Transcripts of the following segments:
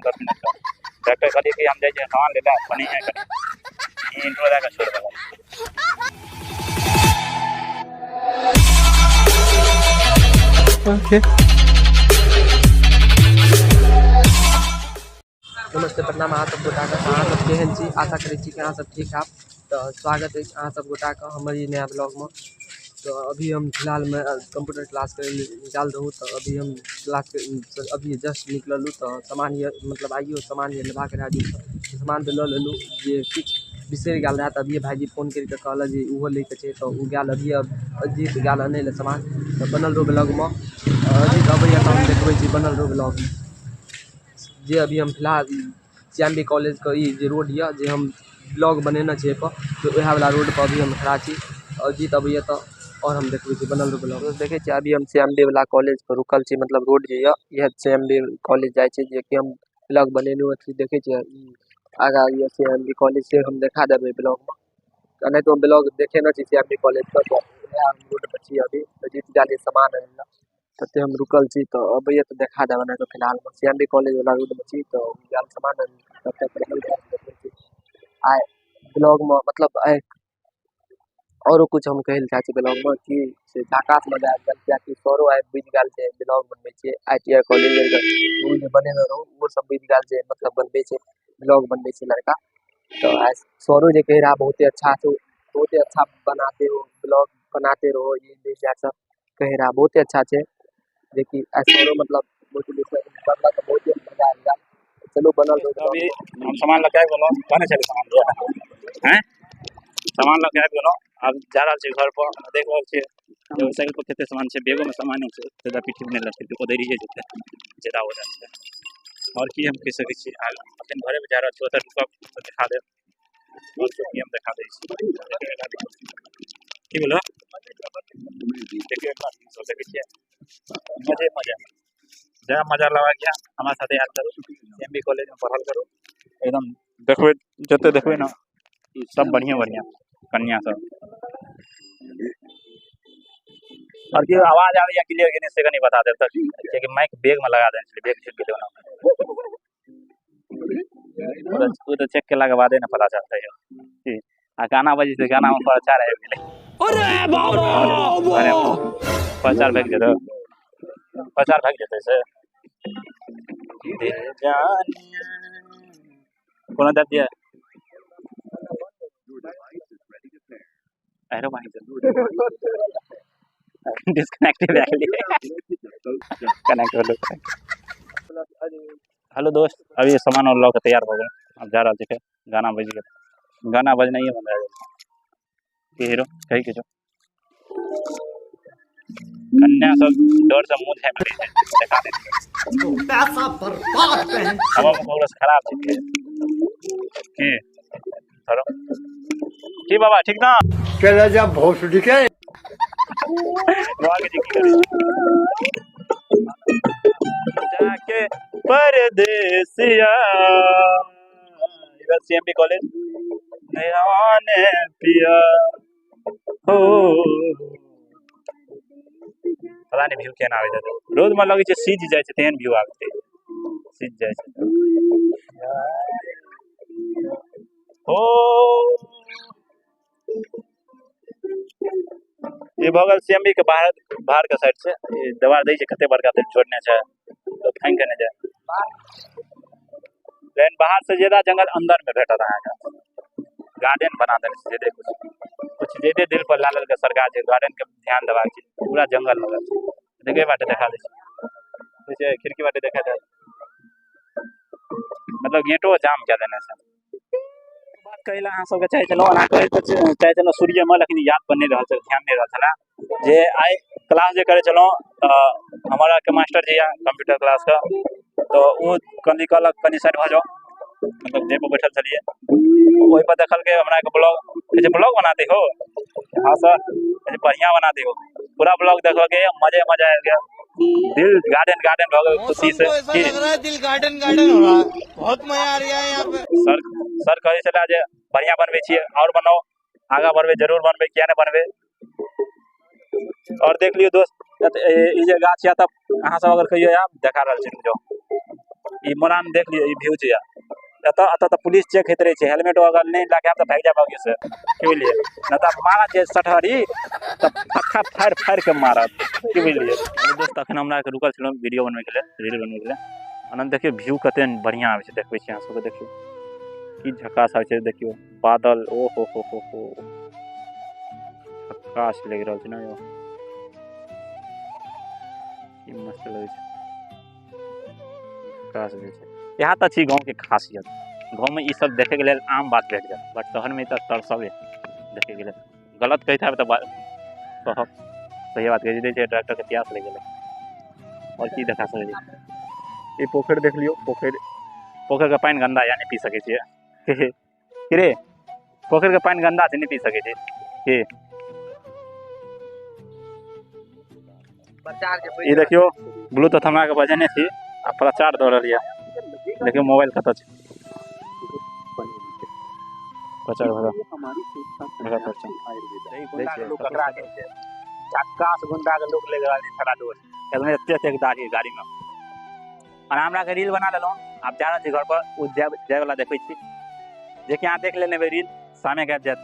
10 minute का। Doctor कहलिए कि हम जाइ छियै सामान लै लए, बनेहिए कनि। ई इंट्रो दए कऽ छोड़ि देलक। ओके। नमस्ते, प्रणाम अहाँ सब गोटाके। अहाँ सब केहन छी? आशा करै छी कि अहाँ सब ठीक हैब। तऽ स्वागत अछि अहाँ सब गोटाके हमर ई नया ब्लॉगमे। तऽ अभी हम फिलहालमे कम्प्यूटर क्लास करै लए गेल रहूँ। तऽ अभी हम क्लास अभी जस्ट निकललहुँ। तऽ सामान यऽ, मतलब आइयो सामान यऽ लेबाक रहए जिमसँ, सामान तऽ लऽ लेलहुँ, जे किछु बिसरि गेल रहए। तऽ अभिये भाइजी फोन करिके कहलक जे ओहो लैके छै, तऽ ओ गेल अभिये, अजीत गेल अनै लए सामान। तऽ बनल रहू ब्लॉगमे। अजीत अबैए तऽ हम देखबै छी, बनल रहू ब्लॉगमे। जे अभी हम फिलहाल सी एम बी कॉलेजके ई जे रोड यऽ, जे हम ब्लॉग बनेने छी एहिपर, तऽ वएह वला रोडपर अभी हम खड़ा छी। अजीत अबैए तऽ आओर हम देखबै छी, बनल रहू ब्लॉग। देखै छी, अभी हम सी एम बी वला कॉलेजपर रुकल छी। मतलब रोड जे यऽ, इएह सी एम बी कॉलेज जाइ छै, जे कि हम ब्लॉग बनेलहुँ छी। देखै छियै, आगाँ यऽ सी एम बी कॉलेज, से हम देखा देबै ब्लॉगमे। एनाहितो हम ब्लॉग देखेने छी सी एम बी कॉलेजपर। तऽ इएह हम रोडपर छी अभी। अजीत गेल यऽ सामान आनै लए, तते हम रुकल छी। तऽ अबैए तऽ देखा देब। एनाहितो फिलहालमे सी एम बी कॉलेजवला रोडमे छी, तऽ गेल सामान आनै लए, तब तक देखै छी आइ ब्लॉगमे। मतलब आइ औरो किछु हम कहै लए चाहै छी ब्लॉगमे कि से झकास मजा आबि गेल, किएकि सरो आइ बुझि गेल छै ब्लॉग बनबै छियै। I T I college ओ जे बनेने रहौं, ओहो सब बुझि गेल छै, मतलब बनबै छै, ब्लॉग बनबै छै लड़का। तऽ आइ सरो जे कहै रहए, बहुते अच्छा से, बहुते अच्छा बनाते हो ब्लॉग, बनाते रहो, ये सब कहै रहए, बहुते अच्छा छै। जेकि आइ सरो मतलब बहुत बहुते मजा आबि गेल। चलू, बनल रहू। अभी हम सामान लऽ के आबि गेलहुँ। कहने छलियै सामान लिअ, आँय, सामान लऽ के आबि गेलहुँ। आब जा रहल छी घर पर। देख रहल छियै, साइकिल पर कते सामान छै, बैगो में सामाने छै। ज्यादा पीठी में नहि लटके, ओदरिये जेतै, ज्यादा वजन छै। आओर की हम कहि सकै छी? आब अखन घरे पर जा रहल छी, ओतऽ रुकब तऽ देखा देब। आओर सब की हम देखा दै छी? की भेलो? देखियौ, सब देखै छियै, मजे मजा। जहाँ मजा लगा गया, हमरा साथे आयल करू, एम बी कॉलेज में पढ़ल करू। एकदम देखबै, जते देखबै ने, सब बढ़िआँ बढ़िआँ कन्या सब। आओर की आवाज आबैया क्लियर कि नहि, से कनि बता देब तऽ, कियाकि माइक बैग में लगा देने छलियै, बैग छूटि गेलै ओना। ओ तऽ चेक केलाके बादे ने पता चलतै यौ की। आ गाना बजै छै, गाना मे प्रचार आबि गेलै। अरे बाबा! प्रचार भागि जेतै, प्रचार भागि जेतै से। दिल जानिया कोनो दब दिया अरे भाई, डिस्कनेक्ट भए गेलै, कनेक्ट होलो। हेलो दोस्त, अभी सामान और लऽ के तैयार भऽ गेल, आब जा रहल छी फेर। गाना बजि गेल, गाना बजनाइए बन्द भए गेल। की हीरो, कही किछो। कन्या सब डर से मुँह झाँपि लै छै, देखा नहि छै। पैसा बर्बाद बहन। हवा में खराब छै की धरो की बाबा, ठीक ना? चला जा भोसड़ी के। बाबा के जी की करै छै? जाके परदेसिया, इधर सीएमबी कॉलेज नयाने पिया हो। पता नहि व्यू केना आबैत हेतै। रोज मे लगै छै सीज जाइ छै, तेहन व्यू आबैत रहै, सीज जाइ छै हो। ई भऽ गेल सीएमबी के बाहर, बाहर के साइड से। ई दीवार दै छै, कते बड़का देर छोड़ने छै तऽ फाँकि के नहि जाय। लेकिन बाहर से ज्यादा जंगल अंदर में भेटत अहाँके। गार्डन बना देने छै जेदे, कुछ कुछ जेदे दिल पर ला लेलकै सरकार जे गार्डन के ध्यान देबाक छै। पूरा जंगल लगल छै। देखे बाटे देखा दै छै, जैसे खिड़की बाटे देखा जाय, मतलब गेटो जाम कए देने छै। बात कहै लए अहाँ सबके चाहै छलहुँ, ओना कहै तऽ चाहै छलहुँ शुरुएमे, लेकिन याद पर नहि रहल छल, ध्यान नहि रहल छलै जे आइ क्लास जे करै छलहुँ तऽ हमर आरके मास्टर जे यऽ कंप्यूटर क्लासके, तऽ ओ कनि कहलक, कनि साइड भऽ जाउ। मतलब जे पर बैठल छलियै ओहि पर देखलकै हमरा के ब्लॉग। कहै छै, ब्लॉग बनाते हो? हाँ सर। कहै छै, बढ़िया बनाते हो। पूरा ब्लॉग देखलकै, मजे मजा आबि गेल, दिल गार्डन गार्डन भऽ गेल खुशी मौसम से को ऐसा की लग रहा है दिल गार्डन गार्डन हो रहा है। बहुत मजा आ रहा है यहाँ पे। सर, सर कहै छलै जे बढ़िआँ बनबै छियै, आओर बनाउ, आगाँ बढ़बै, जरूर बनबै, किया नहि बनबै। आओर देख लियौ दोस्त, ई जे गाछ यऽ, तऽ अहाँ सब अगर कहियो आयब, देखा रहल छी, रुकि जाउ। ई मोरान देख लियौ, ई व्यू जे यऽ एतऽ एतऽ तऽ पुलिस चेक होइत रहै छै। हेलमेट अगर नहि लए के आयब तऽ भागि जायब आगे से, की बुझलियै? नहि तऽ मारत जे सटहरी तऽ फक्का फाड़ि फाड़ि के मारत, की बुझलियै? दोस्त, अखन हमरा आरके रुकल छलहुँ वीडियो बनबैके लेल, रील बनबैके लेल। आनन्द, देखियौ व्यू कते बढ़िआँ आबै छै। देखबै छी अहाँ सबके, देखियौ की झकास आबै छै। देखियौ बादल, ओ हो हो हो हो, झकास लागि रहल छै ने यौ, की मस्त लगै छै, झकास जे छै। इएह तऽ छी गाँवके खासियत। गाँवमे ई सब देखैके लेल आम बात भेट जायत, बट शहरमे तऽ तरसबे देखैके लेल। गलत कहैत हैब तऽ कहब, सही बात कहै छै। ट्रैक्टरके प्यास लागि गेलै, आओर की देखा सकै छी? ई पोखरि देख लियौ। पोखरिके पानि गन्दा या, नहि पी सकै छियै की रे? पोखरिके पानि गन्दा छै, नहि पी सकै छी की? ई देखियौ, ब्लूटूथ हमरा के बजेने छी आ प्रचार दऽ रहल यऽ। देखियौ मोबाइल कतऽ छै। प्रचार भऽ प्रचार। ककरा कहै छै झक्कास गुंडा के लोक ले गेल सारा दोस्त, एकदम एते एते दाढ़ी गाड़ी में। और हमरा के रील बना लेलहुँ, आब जा रहल छी घर पर। ओ जाय वाला देखै छी, जेकि अहाँ देख लेने रील, शामे के आबि जायत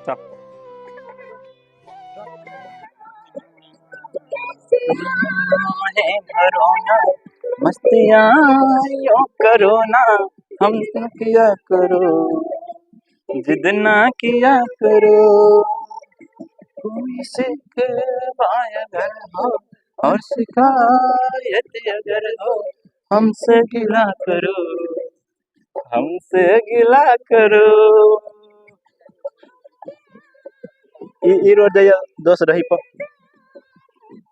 सब। मस्तियाँ यो करो ना, हम किया करो, जिद ना किया करो। कोई शिकवा अगर हो और शिकायत अगर हो, हमसे गिला करो, हमसे गिला करो। ई रोड जाइए दोस्त रही पर,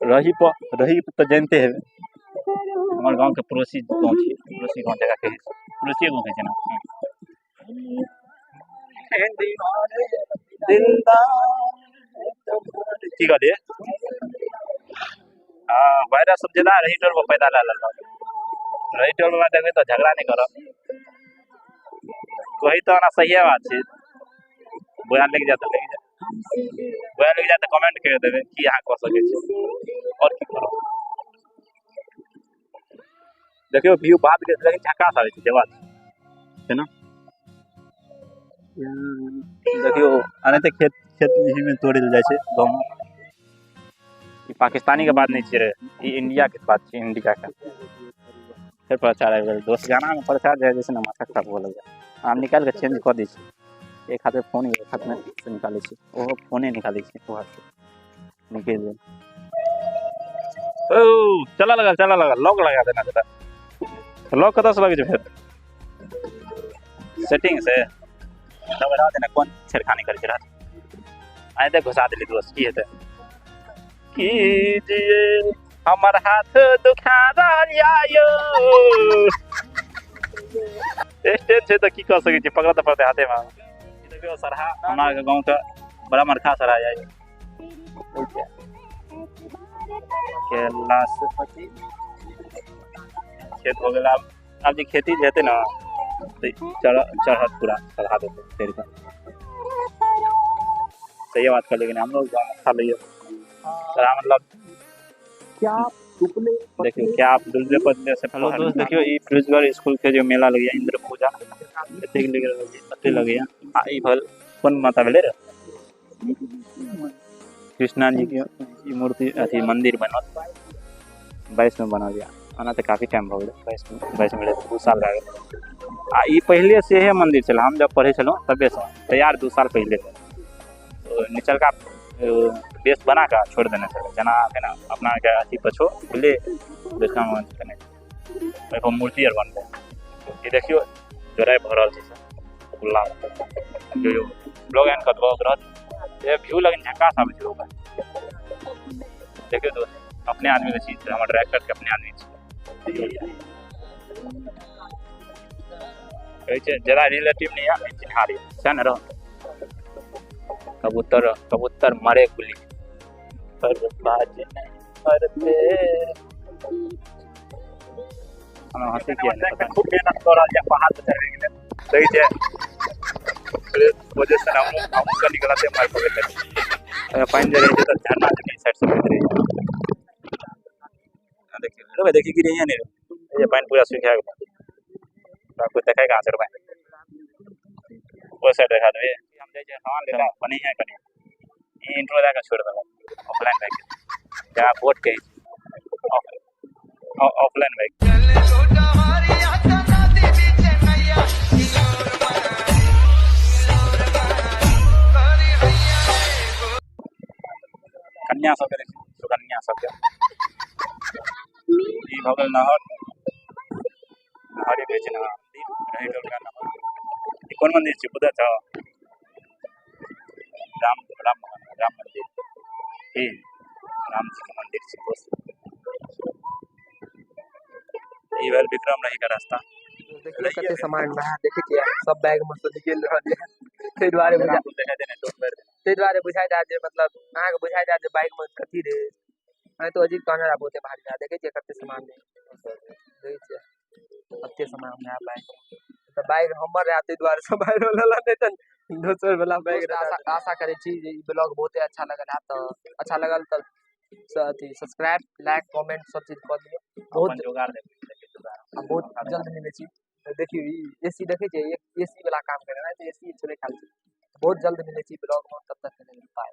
रही पर, रही तऽ जानते हेबै, हमर गाँवके पड़ोसी गाँव छी। पड़ोसी गाँव जकरा कहै छै, पड़ोसिए गाँव कहै छै ने। की कहलियै? हँ, वायरस सब ज्यादा रही टोल पर पैदा लए लेलक। रही टोल वाला देखबै तऽ झगड़ा नहि करब, कही तऽ ओना सहिए बात छै। बुरा लागि जायत तऽ लागि जायत, बुरा लागि जायत तऽ कमेंट करि देबै। की अहाँ कऽ सकै छी आओर की करब? देखियौ व्यू बात के, लेकिन झकास आबै छै जे बात छै ने। देखियौ, एनाहिते खेत खेत मे तोड़ल जाइ छै गहूँम। ई पाकिस्तानी के बात नहि छियै रे, ई इंडिया के बात छियै, इंडिया के। फेर प्रचार आबि गेल दोस्त। गाना मे प्रचार जाइ छै ने, माथा खराब हुअ लगैए। आब निकालि कऽ चेंज कऽ दै छी। एक हाथे फोन, एक हाथमे से निकालै छी, ओहो फोने निकालै छी, ओहो हाथ निकलि गेल। ओ चलऽ लगल, चलऽ लगल। लॉक लगा देना बेटा। लॉक कतऽसँ लगै छै? फेर सेटिंग से तब रह देना। कोन छेड़खानी करै छै? रह, आइ तक घुसा देली दोस्त, की हेतै? कीजिए, हमर हाथ दुखा रहल यौ। स्टेज छै तऽ की कऽ सकै छी? पकड़ऽ तऽ पड़तै हाथेमे। ई देखियौ सरहा, हमरा आरके गाँवके बड़ा मरखा सरहा यऽ। केला से खेत हो गेल। आब जे खेती जे हेतै ने तऽ चढ़त पूरा चढ़ा देतै फेर कऽ। सही बात कहलियै कि नहि? हमरो गाँवमे खा लैए सरहा, मतलब देखियौ क्या आप दुबले पतले से। हेलो दोस्त, देखियौ ई फिरोजगढ़ स्कूल के जे मेला लगैया, इंद्र पूजा, एतेक लागि रहल छै, एते लगैया। आ ई भेल कोन माता भेलै रे? कृष्णा जी के ई मूर्ति, अथी मंदिर बनल 22 में बनल यऽ। ओना तऽ काफी टाइम भऽ गेलै, 22 में 2 साल भए गेलै। आ ई पहिले से हे मंदिर छलै, हम जब पढ़ै छलहुँ तबेसँ तैयार, 2 साल पहिले तो निचलका बेस बना कऽ छोड़ि देने छलै, जेना केना अपना आरके अथी पर छौ भेलै दुर्गा भगवान केने, ओहिपर मूर्ति आर बनलै। ई देखियौ, जोड़ाइ भऽ रहल छै सब गुल्ला। जो ब्लॉग एंड कऽ देबो रहत। ये व्यू लेकिन झकास आबै छै ओकर। देखियौ दोस्त, अपने आदमी के चीज, हमर डायरेक्टर के अपने आदमी छै। कहै छै जरा रिलेटिव नहीं है, चिन्हारी सएह ने रह। कबूतर, कबूतर मरे गुली पर बाज नहीं मरते। हमरा हंसी किया नहीं पता। खूब मेहनत कऽ रहल छै पहाड़ पर चढ़ै के लेल। देखै छियै, वजह से हमहूँ कनि गलते मारि पकड़ि लेलियै। पानि जे रहै छै तऽ झरना जेना साइड से बहैत रहै छै। देखियौ रे भाई, देखिए, गिरे नहि रे। जे पानि पूरा सुखा गेलै, तोरा कोइ देखै कहाँ छै रे पानि? ओहि साइड देखा देबै। हम जाइ छियै सामान लेला बनी है कनी ई इंट्रो दए कऽ छोड़ि देलक। ऑफलाइन भए गेल जहाँ बोर्ड के ऑफलाइन भए गेल। कन्या सबके देखियौ, सुकन्या सबके। ई भऽ गेल नहर, नहरे कहै छै ने रहि टोलका नहर। ई कोन मंदिर छै? बुझल छौ? राम राम राम मंदिर, ई राम जी के मंदिर छै दोस्त। ई भेल विक्रम रही के रास्ता। देखियौ कते सामान रहै, देखै छियै सब बैग मे से निकलि रहल यऽ, ताहि दुआरे बुझा देखा देने टोट भरि देने। ताहि दुआरे बुझाइत हैत जे मतलब अहाँके बुझाइत हैत जे बैग मे कथी रहै। अहाँ तऽ अजीब कहने रहै, बहुते भारी रहै। देखै छियै कते सामान रहै, देखै छियै कते सामान रहै बैग मे। तऽ बैग हमर रहै ताहि दुआरे सम्हारि लेलक, नहि तऽ दोसर वाला बैग रहै। आशा करै छी जे ई ब्लॉग बहुते अच्छा लगल हैत। तऽ अच्छा लगल तऽ अथी सब्सक्राइब, लाइक, कमेंट सब चीज कऽ दियौ। बहुत अपन जोगाड़ देखबै, देखै जोगाड़। आ बहुत जल्द मिलै छी। देखियौ ई एसी देखै छियै, एसी वाला काम करै है, तऽ एसी छलै खाली। बहुत जल्द मिलै छी ब्लॉग मे, तब तक के लेल बाय।